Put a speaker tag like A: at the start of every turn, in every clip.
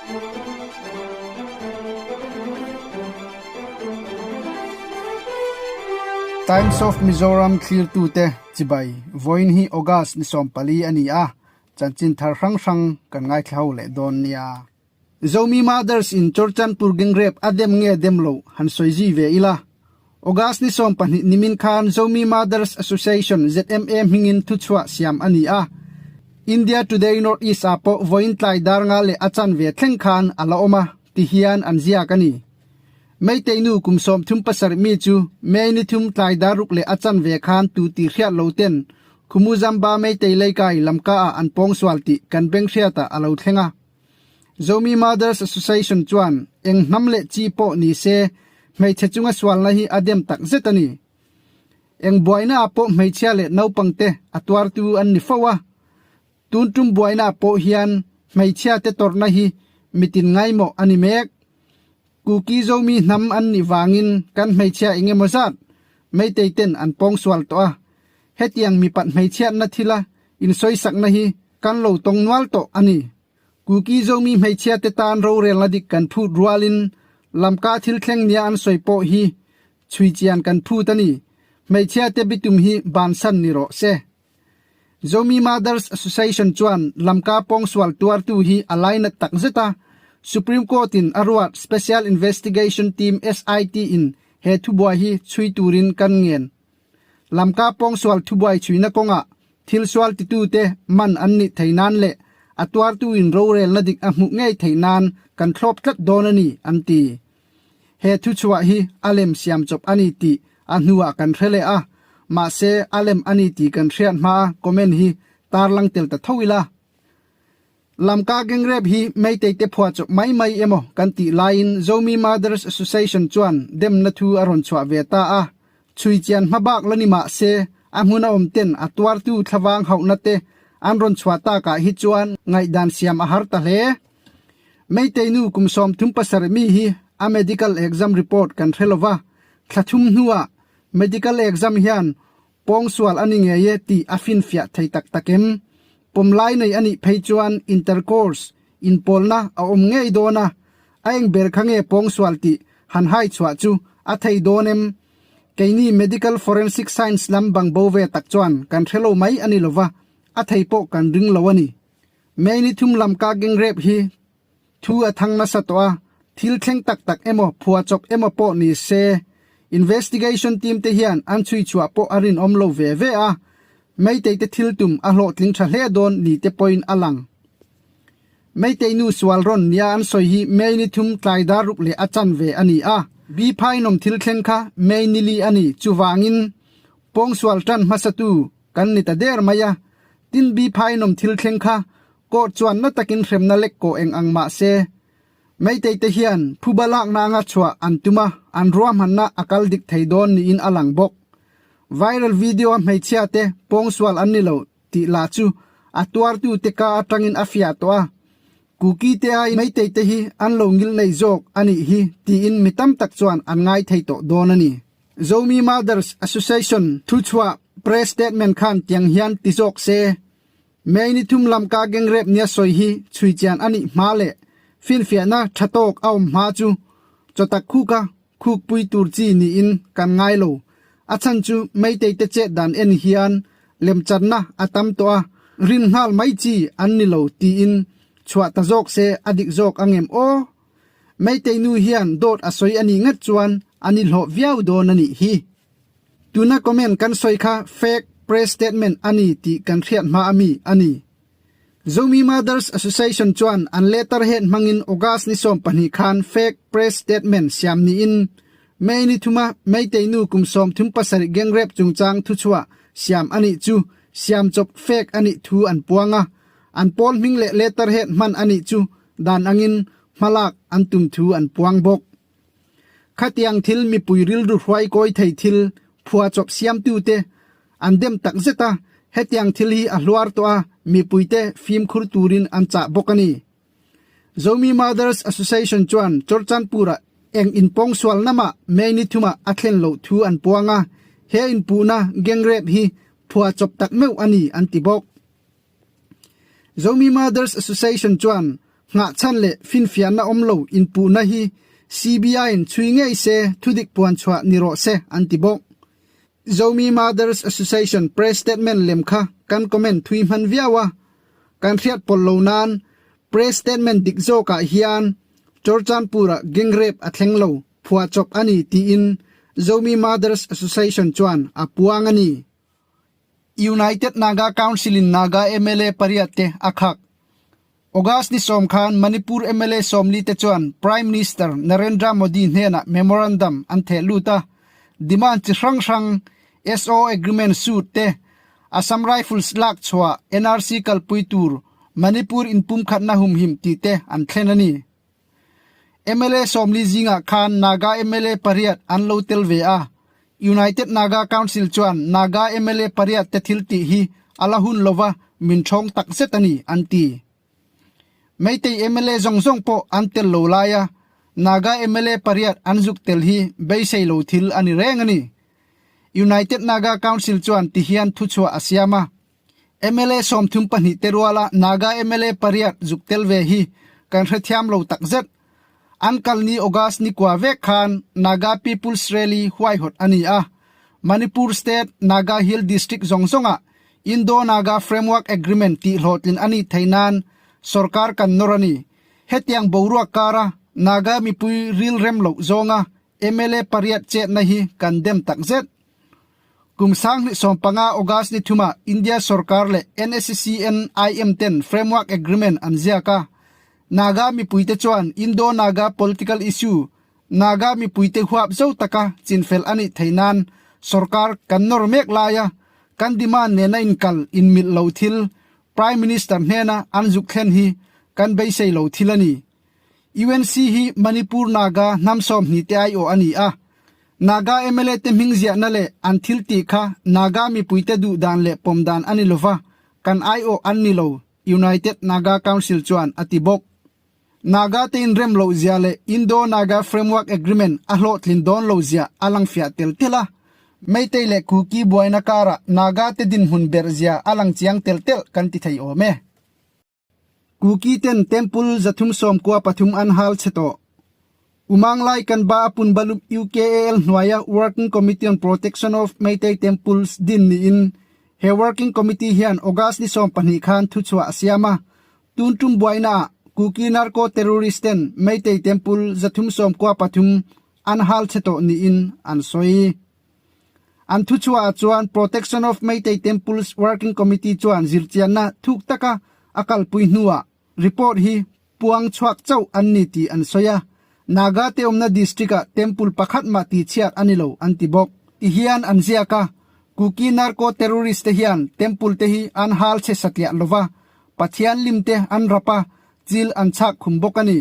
A: Times of Mizoram thlirtute chibai vawiin hi August ni 14 a ni a, chanchin thar hrang hrang kan ngaithla ho leh dawn nia. Zomi Mothers in Churchanpur gang rape a dem nge dem lo han sawi zui ve ila. August ni 20 nimin khan Zomi Mothers Association, ZMA, hmingin thuchhuah siam a ni a. India Today North East ah pawh vawiin tlai dar nga leh a chanve thleng khan a la awm a ti hian an ziak a ni. Meitei nu kum 37 mi chu May ni thum tlai dar ruk leh a chanve khan tu tih hriat lo ten Khumuzamba Meitei leikai lamka ah an pawngsual tih kan beng hriatah a lo thleng a. Zomi Mothers Association chuan eng hnam leh chi pawh ni se hmeichhe chunga sualna hi a dem tak zet a ni. Eng buaina ah pawh hmeichhia leh naupangte a tuartu an ni fo a. Tun tum buaina ah pawh hian hmeichhia te tawrhna hi mitin ngaimawh a ni mek. Kuki Zomi hnam an nih vangin kan hmeichhia eng emaw zat Meitei ten an pawngsual tawh a. Hetiang mipat hmeichhiatna thila insawisakna hi kan lo tawng nual tawh a ni. Kuki Zomi hmeichhia te tan rorelna dik kan phut rualin lamka thil thleng nia an sawi pawh hi chhui chian kan phut a ni. Hmeichhia te bitum hi bansan ni rawh se. Zomi Mothers Association chuan lamka pawngsual tuartu hi a lainat tak zet a, Supreme Court in a ruat Special Investigation Team, SIT, in he thubuai hi chhui turin kan ngen. Lamka pawngsual thubuai chhuina kawngah thil sual titute man an nih thei nan leh a tuartu in rorelna dik a hmuh ngei theih nan kan thlawp tlat dawn a ni, an ti. He thuchhuah hi a lem siam chawp a ni tih a hnuah kan hre leh a, mahse a lem a ni tih kan hriat hmaa comment hi tarlang tel ta tho ila. Lamka gang rape hi Meitei te phuah chawp mai mai emaw kan tih laiin Zomi Mothers Association chuan demna thu a rawn chhuah ve ta a, chhui chian hma bak la ni mah se a hmuna awm ten a tuartu thlavang hauhna te an rawn chhuah takah hi chuan ngaihdan siam a har ta hle. Meitei nu kum 37 mi hi a medical exam report kan hre lova, thla thum hnuah medical exam hian Pawngsual a ni ngei e tih a finfiah thei tak tak em? Pawmlai nei a nih phei chuan intercourse, inpawlna, a awm ngei dawn a, a eng ber kha nge pawngsual tih han hai chhuah chu a thei dawn em? Keini medical forensic science lam bang bo ve tak chuan kan hre lo mai a ni lova, a thei pawh kan ring lo a ni. May ni thum lam ka gang rape hi Thu a thang nasa tawh a, thil thleng tak tak emaw, phuahchawp emaw pawh ni se, investigation team te hian an chhui chhuah pawh a rinawm lo ve ve a, Meitei te thil tum a hlawhtling tha hle dawn ni te pawhin a lang. Meitei nu sual rawn nia an sawi hi May ni thum tlai dar ruk leh a chan ve a ni a, Bi phainawm thil thleng kha May ni li a ni, chuvangin pawngsual tan hmasatu kan ni ta der mai a, tin Bi phainawm thil thleng kha Court chuan na takin hremna lek kawh eng ang mah se, Meitei te hian phuba lakna anga chhuah an tum a, an ruahmanna a kal dik thei dawn niin a lang bawk. Viral video a hmeichhia te pawngsual an ni lo tih lah chu a tuartu te ka atangin a fiah tawh a, Kuki te ai Meitei te hi an lo ngil nei zawk a nih hi tiin mi tam tak chuan an ngai thei tawh dawn a ni. Zomi Mothers Association thuchhuah press statement khan tiang hian ti zawk se, May ni thum lam ka gang rape nia sawi hi chhui chian a nih hma leh finfiahna tha tawk a awm hma chu chawtak khuka khukpui tur chi niin kan ngai lo. A chhan chu Meitei te chet dan en hian lemchanna a tam tawh a, rin nghal mai chi an ni lo tiin chhuah ta zawk se a dik zawk angem aw? Meitei nu hian dawt a sawi a nih ngat chuan a ni hlawh viau dawn a nih hi. Tuna comment kan sawi kha fake press statement a ni tih kan hriat hma a mi a ni. Zomi Mothers Association chuan an letterhead hmangin August ni 12 khan fake press statement siam niin May ni thuma Meitei nu kum 37 gang rape chungchang thuchhuah siam a nih chu siamchawp fake a nih thu an puang a, an pawl hming leh letterhead hman a nih chu dan angin hmalak an tum thu an puang bawk. Khatiang thil mipui rilru hruai kawi thei thil phuahchawp siamtute an dem tak zet a, hetiang thil hi a hluar tawh a, mipuite fimkhur turin an chah bawk a ni. Zomi Mothers Association chuan Churchandpur-ah eng inpawngsual namah May ni thumah a thlen loh thu an puang a, he inpuhna gang rape hi phuahchawp tak meuh a ni an ti bawk. Zomi Mothers Association chuan. Nghahchhan leh finfiahna awm lo inpuhna hi CBI-in chhui ngei se thudik puan chhuah ni rawh se an ti bawk. Zomi Mothers Association press statement lem kha kan comment thui hman viau a, kan hriat pawlh lo nan press statement dik zawkah hian Churchandpur-ah gang rape a thleng lo, phuahchawp a ni tiin Zomi Mothers Association chuan a puang a ni. United Naga Council-in Naga mla pariat te a khak. August ni sawm khan Manipur mla sawmli te chuan Prime Minister Narendra Modi hnenah memorandum an theh lut a, demand chi hrang hrang, SO agreement suit te, Assam Rifles lak chhuah, NRC kalpui tur, Manipur inpumkhatna humhim tih te an thlen a ni. Mla sawmli zingah khan Naga mla pariat an lo tel ve a, United Naga Council chuan Naga mla pariat te thil tih hi a la hun lova min ṭhawng tak zet a ni, an ti. Meitei mla zawng zawng pawh an tel lo laia Naga mla pariat an zuk tel hi beisei lo thil a ni reng a ni. United Naga Council chuan tihian thuchhuah a siam a. Mla 32 te ruala Naga mla pariat zuk tel ve hi kan hrethiam lo takzet. An kal ni August ni kua vek khan Naga People's Rally huaihawt a ni a. Manipur State Naga Hill District zawng zawngah Indo-Naga Framework Agreement tih hlawhtlin a nih theih nan sorkar kan nawr a ni. Hetiang boruak kara Naga mipui rilrem loh zawnga mla pariat chetna hi kan dem takzet. Kum 2015 August ni thuma India sorkar leh NSCN-IM ten Framework Agreement an ziak a. Naga mipuite chuan Indo-Naga political issue, Naga mipuite huap zo taka chinfel a nih theih nan sorkar kan nawr mek laia kan demand nena inkal inmilh lo thil Prime Minister hnena an zuk thlen hi kan beisei lo thil a ni. UNC hi Manipur Naga hnam 20 te aiawh a ni a. Naga mla te hming ziahna leh an thil tih kha Naga mipuite duh dan leh pawm dan a ni lova, kan aiawh an ni lo, United Naga Council chuan a ti bawk. Naga te inrem loh zia leh Indo-Naga Framework Agreement a hlawhtlin dawn lo zia a lang fiah tel tel a. Meitei leh Kuki buaina karah Naga te dinhmun berh zia a lang chiang tel tel kan ti thei awm e. Kuki ten Temple 393 an hal chhe tawh. Umang lai kan ba a pun balup UKAL hnuaia Working Committee on Protection of Meitei Temples din niin he Working Committee hian August ni 12 khan thuchhuah a siam a. Tun tum buaina ah Kuki Narco Terrorist ten Meitei Temple 393 an hal chhe tawh niin an sawi. An thuchhuah ah chuan Protection of Meitei Temples Working Committee chuan zirchianna thuk taka a kalpui hnuah report hi puang chhuak chauh an ni tih an sawi a, Naga te awmna district ah temple pakhat mah tihchhiat a ni lo an ti bawk. Ti hian an ziak a, Kuki narco terrorist te hian temple te hi an hal chhe satliah lova, Pathian lim te an rap a, chil an chhak khum bawk a ni.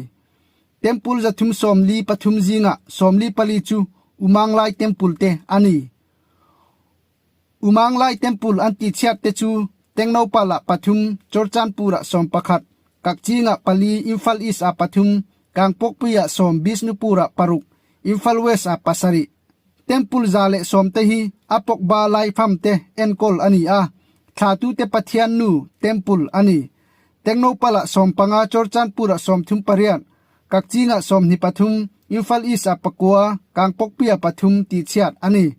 A: Temple 343 zingah 44 chu Umanglai Temple te a ni. Umanglai Temple an tihchhiat te chu Tengnoupal-ah pathum, Churchandpur-ah 11, Kakching-ah pali, Imphal East-ah pathum, Kangpokpui-ah sawm, Bishnupur-ah paruk, Imphal West-ah pasarih. Temple 110 te hi a pawkba Laipham te enkawl a ni a, Thlatute Pathian Nu Temple a ni. Tengnoupal-ah 15, Churchandpur-ah 38, Kakching-ah 23, Imphal East-ah pakua, Kangpokpui-ah pathum tihchhiat a ni.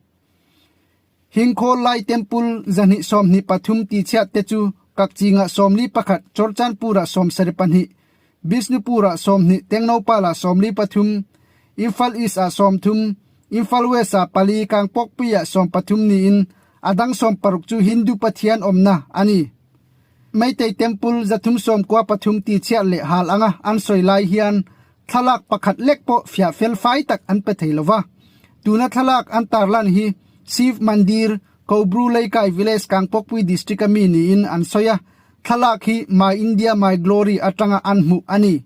A: Hingkhawl Lai Temple 223 tihchhiat te chu Kakching-ah 41, Churchandpur-ah 72, Bishnupur-ah 20, Tengnoupal-ah 43, Imphal East-ah 30, Imphal West-ah pali, Kangpokpui-ah 13 niin a dang 60 chu Hindu pathian awmna a ni. Meitei Temple 393 tihchhiat leh hal anga an sawi lai hian thlalak pakhat lek pawh fiah fel fai tak an pe thei lova. Tuna thlalak an tarlan hi Shiv Mandir, Kobru Leikai Village Kangpokpui District a mi niin an sawi a, thlalak hi My India My Glory atanga an hmuh a ni.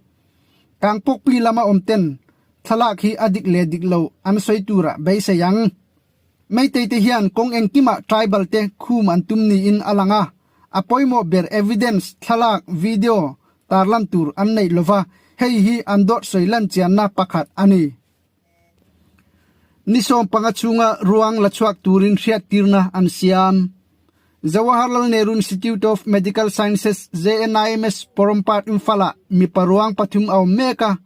A: Kangpokpui lama awm ten thlalak hi a dik leh dik lo an sawi turah beisei ang. Meitei te hian kawng engkimah tribal te khum an tum niin a lang a, a pawimawh ber evidence, thlalak, video, tarlan tur an neih lova, hei hi an dawt sawi lan chianna pakhat a ni. Ni 15 chhunga ruang la chhuak turin hriattirna an siam. Jawaharlal Nehru Institute of Medical Sciences, JNIMS, Porompat, Imphal-ah mipa ruang pathum a awm mek a,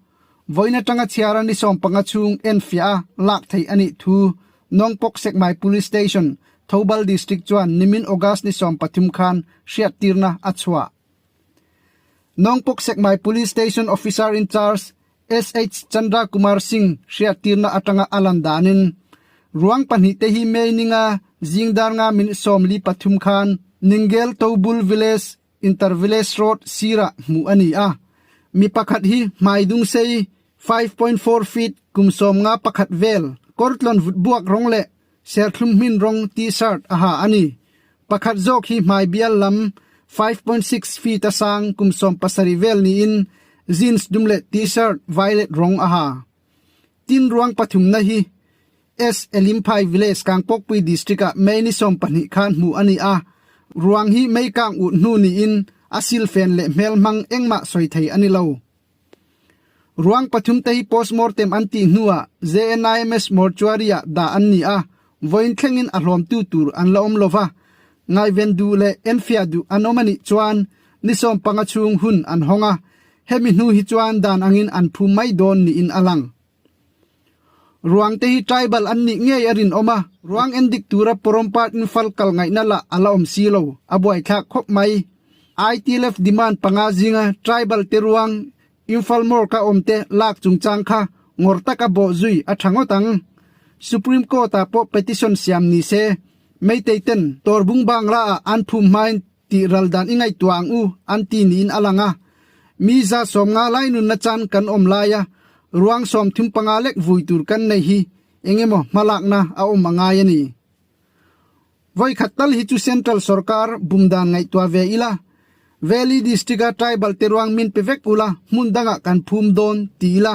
A: vawiin atanga chhiara ni 15 chhung enfiah a lak theih a nih thu Nongpok Sekmai Police Station, Thoubal District chuan nimin August ni 13 khan hriattirna a chhuah. Nongpok Sekmai Police Station Officer in Charge SH Chandra Kumar Singh hriattirna atanga a lan danin ruang pahnihte hi May ninga zing dar nga minute 43 khan Ningel Tobul Village Inter Village Road sirah hmuh a ni a. Mi pakhat hi hmai dung sei 5.4 feet kum 51 vel kawrtlawn vut buak rawng leh serthlum hmin rawng T-shirt a ha a ni. Pakhat zawk hi hmai bial lam 5.6 feet a sang kum 17 vel niin jeans dum leh T-shirt violet rawng a ha. Tin ruang pathumna hi S. Elimphai Village Kangpokpui District-ah May ni 12 khan hmuh a ni a, ruang hi mei kang ut hnu niin a silfen leh hmelhmang engmah sawi thei a ni lo. Ruang pathumte hi postmortem an tih hnuah JNIMS mortuary-ah dah an ni a, vawiin thlengin a hlawmtu tur an la awm lo va. Ngaihven duh leh enfiah duh an awm a nih chuan ni 15 chhung hun an hawng a, hemi hnu hi chuan dan angin an phum mai dawn niin a lang. Ruangte hi tribal an nih ngei a rinawm a, ruang endik tura Porompat Imphal kal ngaihna lah a la awm si lo, a buaithlak khawp mai. ITLF demand panga zinga tribal te ruang Imphal Morgue-a awmte lak chungchang kha ngawr taka bawh zui a tha ngawt ang. Supreme Court-ah pawh petition siam ni se, Meitei ten Torbung Bangla-ah an phum hmain tih ral dan i ngaihtuah ang u an ti niin a lang a. Mi 150 lai nunna chan kan awm laia ruang 35 lek vui tur kan nei hi eng emaw hmalakna a awm a ngai a ni. Vawikhat tal hi chu Central sorkar bum dan ngaihtuah ve ila, Valley District-a tribal te ruang min pe vek ula hmun dangah kan phum dawn ti ila,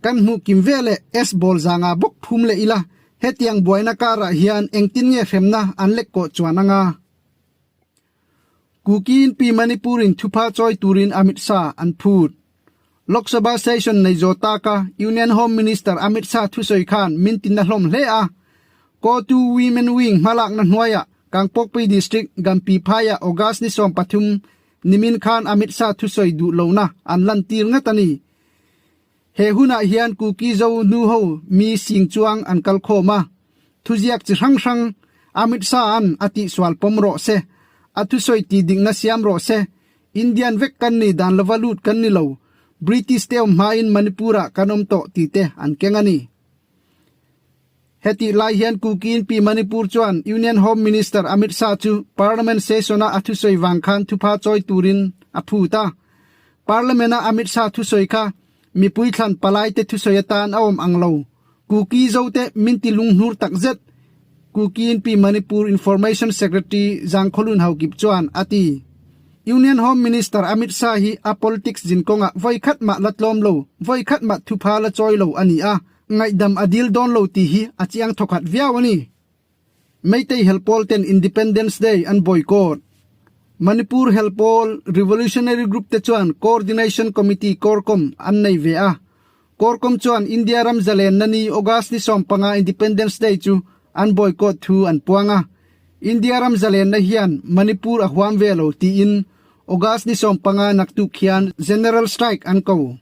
A: kan hmuh kim ve leh S ball zanga bawk phum leh ila, hetiang buaina karah hian engtin nge hremna an lek kawh chuan anga? Kuki-in Pi Manipur-in thupha chawi turin Amit Shah an phut. Lok Sabha session nei zawh taka Union Home Minister Amit Shah thusawi khan min tinna hlawm hle a. Kotu Women Wing hmalakna hnuaiah Kangpokpui District Gampi phaiah August ni 13 nimin khan Amit Shah thusawi duh lohna an lantir ngat a ni. He hunah hian Kuki Zo nuho mi sing chuang an kal khawm a, thuziak chi hrang hrang Amit Shah-a'n a tihsual pawm rawh se, a thusawi tih dikna siam rawh se, Indian vek kan ni dan lova lut kan ni lo, British te awm hmain Manipur-ah kan awm tawh tih te an keng a ni. Hetih lai hian Kuki-in Pi Manipur chuan Union Home Minister Amit Shah chu Parliament session-a a thusawi vang khan thupha chawi turin a phut a. Parliament-a Amit Shah thusawi kha mipui thlan palaite thusawi atan a awm ang lo. Kuki zote min ti lunghnur takzet, Kuki-in Pi Manipur Information Secretary Zangkhawlun Haokip chuan a ti. Union Home Minister Amit Shah hi a politics zin kawngah vawi khat mah la tlawm lo, vawi khat mah thupha la chawi lo a ni a. Ngaihdam a dil dawn lo tih hi a chiang thawkhat viau a ni. Meitei helpawl ten Independence Day an boycott. Manipur helpawl Revolutionary Group te chuan Coordination Committee, Corcom, an nei ve a. Corcom chuan India ram zalenna ni August ni 15 Independence Day chu an boycott thu an puang a. India ram zalenna hian Manipur a huam ve lo tiin August ni 15 naktuk hian General Strike an ko.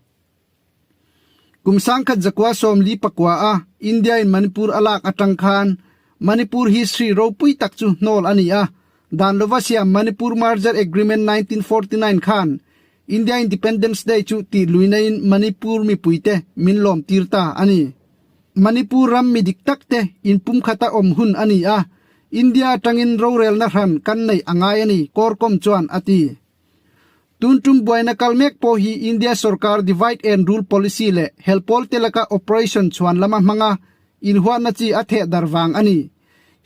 A: Kum 1949 a India in Manipur a lak atang khan Manipur history ropui tak chu hnawl a ni a, dan lova siam Manipur Merger Agreement 1949 khan India Independence Day chu tih luina in Manipur mipuite min lawm tir ta a ni. Manipur ram mi dik tak te inpumkhata awm hun a ni a, India atangin rorelna hran kan neih a ngai a ni, Kawrkawm chuan a ti. Tun tum buaina kal mek pawh hi India sorkar divide and rule policy leh helpawl te laka operation chhuan lama hmanga inhuatna chi a theh dar vang a ni.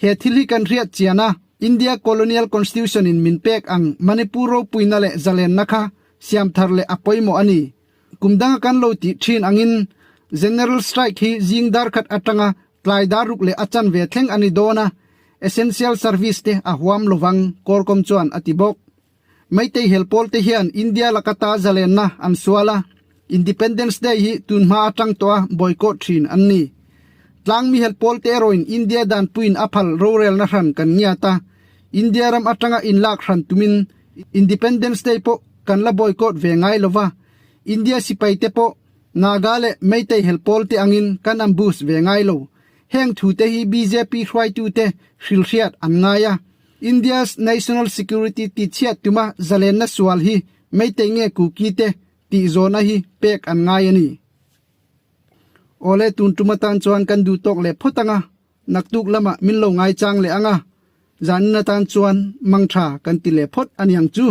A: He thil hi kan hriat chian a, India colonial constitution in min pek ang Manipur ropuina leh zalenna kha siam thar leh a pawimawh a ni. Kum danga kan lo tih thin angin General Strike hi zing dar khat atanga tlai dar ruk leh a chanve thleng a ni dawn a, essential service te a huam lovang, Kawrkawm chuan a ti bawk. Meitei helpawl te hian India laka ta zalenna an sual a, Independence Day hi tunhma atang tawha boycott thin an ni. Tlangmi helpawl te erawhin India danpuiin a phal rorelna hran kan ngiat a. India ram atanga inlak hran tumin Independence Day pawh kan la boycott ve ngai lo va, India sipai te pawh Naga leh Meitei helpawl te angin kan ambush ve ngai lo. Heng thu te hi bjp hruaitute hrilhriat an ngai a, India's national security tichhiat tuma zalenna sual hi Meitei nge Kuki te tih zawhna hi pek an ngai a ni. Awle tun tum atan chuan kan duh tawk leh phawt ang a, naktuk lamah min lo ngaichang leh ang a, zanin atan chuan mangtha kan ti leh phawt a niang chu.